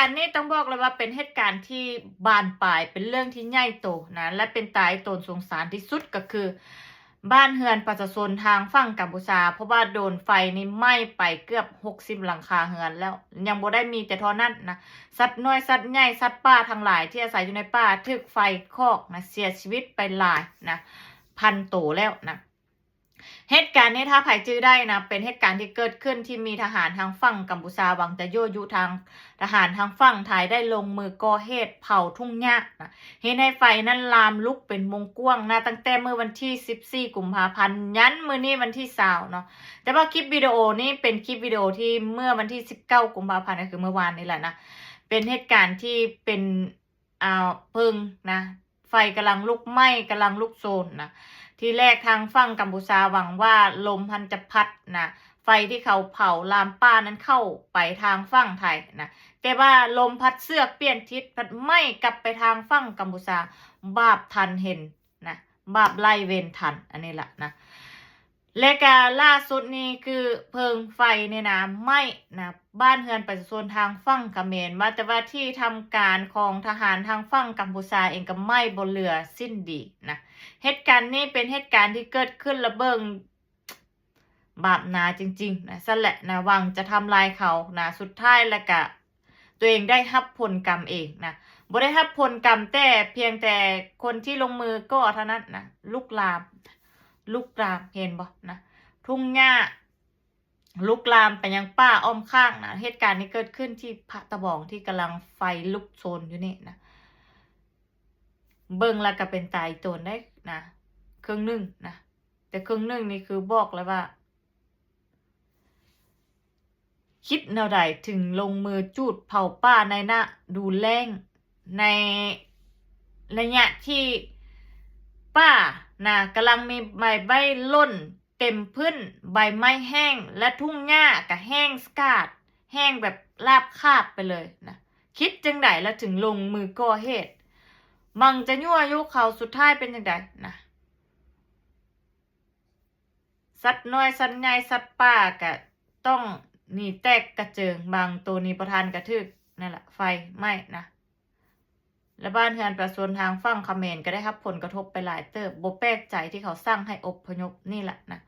ອັນນີ້ຕ້ອງບອກເລີຍວ່າເປັນເຫດການທີ່ບານປາຍ ເປັນເລື່ອງທີ່ໃຫຍ່ໂຕນະ ແລະ ເປັນຕາອີ່ຕົນສົງສານທີ່ສຸດ ກໍຄືບ້ານເຮືອນປະຊາຊົນທາງຝັ່ງກຳປູເຈຍ ເພາະວ່າໂດນໄຟນີ້ໄໝ້ໄປເກືອບຫົກສິບຫຼັງຄາເຮືອນແລ້ວ ຍັງບໍ່ໄດ້ມີແຕ່ເທົ່ານັ້ນນະ ສັດນ້ອຍສັດໃຫຍ່ ສັດປ່າທັງຫຼາຍທີ່ອາໄສຢູ່ໃນປ່າ ຖືກໄຟຄອກນະ ເສຍຊີວິດໄປຫຼາຍນະ ພັນໂຕແລ້ວນະ. ເຫດການນີ້ ຖ້າໃຜຈື່ໄດ້ນະ ເປັນເຫດການທີ່ເກີດຂຶ້ນທີ່ມີທະຫານທາງຝັ່ງກຳປູເຈຍຫວັງຈະຍົວະຍຸທາງທະຫານທາງຝັ່ງໄທໄດ້ລົງມືກໍ່ເຫດເຜົາທົ່ງຫຍ້ານະ ເຮັດໃຫ້ໄຟນັ້ນລາມລຸກເປັນວົງກວ້າງນະ ຕັ້ງແຕ່ມື້ວັນທີສິບສີ່ ກຸມພາພັນ ຍັນມື້ນີ້ວັນທີຊາວເນາະ ແຕ່ວ່າຄລິບວິດີໂອນີ້ເປັນຄລິບວິດີໂອທີ່ເມື່ອວັນທີສິບເກົ້າ ກຸມພາພັນ ກໍຄືເມື່ອວານນີ້ແຫຼະນະ ເປັນເຫດການທີ່ເປັນ ອ່າ ເພິ່ງນະ ໄຟກຳລັງລຸກໄໝ້ ກຳລັງລຸກໂຊນນະ ທີແລກທາງຝັ່ງກຳປູເຈຍຫວັງວ່າລົມຫັ້ນຈະພັດນະ ໄຟທີ່ເຂົາເຜົາລາມປ່ານັ້ນເຂົ້າໄປທາງຝັ່ງໄທນະ ແຕ່ວ່າລົມພັດເຊືອກປ່ຽນທິດ ພັດໄໝ້ກັບໄປທາງຝັ່ງກຳປູເຈຍ ບາບທັນເຫັນນະ ບາບໄລ່ເວນທັນ ອັນນີ້ລະນະ. ແລະກະລ່າສຸດນີ້ຄືເພີງໄຟນີ້ນະ ໄໝ້ນະ ບ້ານເຮືອນປະຊາຊົນທາງຝັ່ງຂະເໝນ ວ່າແຕ່ວ່າທີ່ທຳການຂອງທະຫານທາງຝັ່ງກຳປູເຈຍເອງກໍໄໝ້ບໍ່ເຫຼືອສິ້ນດີນະ. ເຫດການນີ້ເປັນເຫດການທີ່ເກີດຂຶ້ນລະເບິ່ງບາບໜາຈິງໆນະ ຊັ້ນແຫຼະນະ ຫວັງຈະທຳລາຍເຂົານະ ສຸດທ້າຍແລ້ວກະ ຕົວເອງໄດ້ຮັບຜົນກຳເອງນະ ບໍ່ໄດ້ຮັບຜົນກຳແຕ່ພຽງແຕ່ຄົນທີ່ລົງມືກໍ່ເທົ່ານັ້ນນະ ລຸກລາມ ລຸກລາມ ເຫັນບໍ່ນະ ທົ່ງຫຍ້າ ລຸກລາມໄປຍັງປ່າອ້ອມຂ້າງນະ. ເຫດການນີ້ເກີດຂຶ້ນທີ່ພະຕະບອງ ທີ່ກຳລັງໄຟລຸກໂຊນຢູ່ນີ້ນະ ເບິ່ງແລ້ວກໍເປັນຕາອີ່ຕົນເດ້ນະ ເຄິ່ງໜຶ່ງນະ ແຕ່ເຄິ່ງໜຶ່ງນີ້ຄືບອກເລີຍວ່າ ຄິດແນວໃດເຖິງລົງມືຈູດເຜົາປ່າໃນລະດູແລ້ງ ໃນໄລຍະທີ່ປ່ານະກຳລັງມີໃບໄມ້ຫຼົ່ນເຕັມພື້ນ ໃບໄມ້ແຫ້ງ ແລະ ທົ່ງຫຍ້າກະແຫ້ງສະກາດ ແຫ້ງແບບລາບຄາບໄປເລີຍນະ. ຄິດຈັ່ງໃດລະເຖິງລົງມືກໍ່ເຫດ? ຫວັງຈະຍົວະຍຸເຂົາ ສຸດທ້າຍເປັນຈັ່ງໃດນະ? ສັດນ້ອຍສັດໃຫຍ່ສັດປ່າກະຕ້ອງໜີແຕກກະເຈິງ ບາງໂຕໜີບໍ່ທັນກະຖືກນັ້ນລະໄຟໄໝ້ນະ ແລະ ບ້ານເຮືອນປະຊາຊົນທາງຝັ່ງຂະເໝນກະໄດ້ຮັບຜົນກະທົບໄປຫຼາຍເຕີບ ບໍ່ແປກໃຈທີ່ເຂົາສັ່ງໃຫ້ອົບພະຍົບນີ້ລະນະ.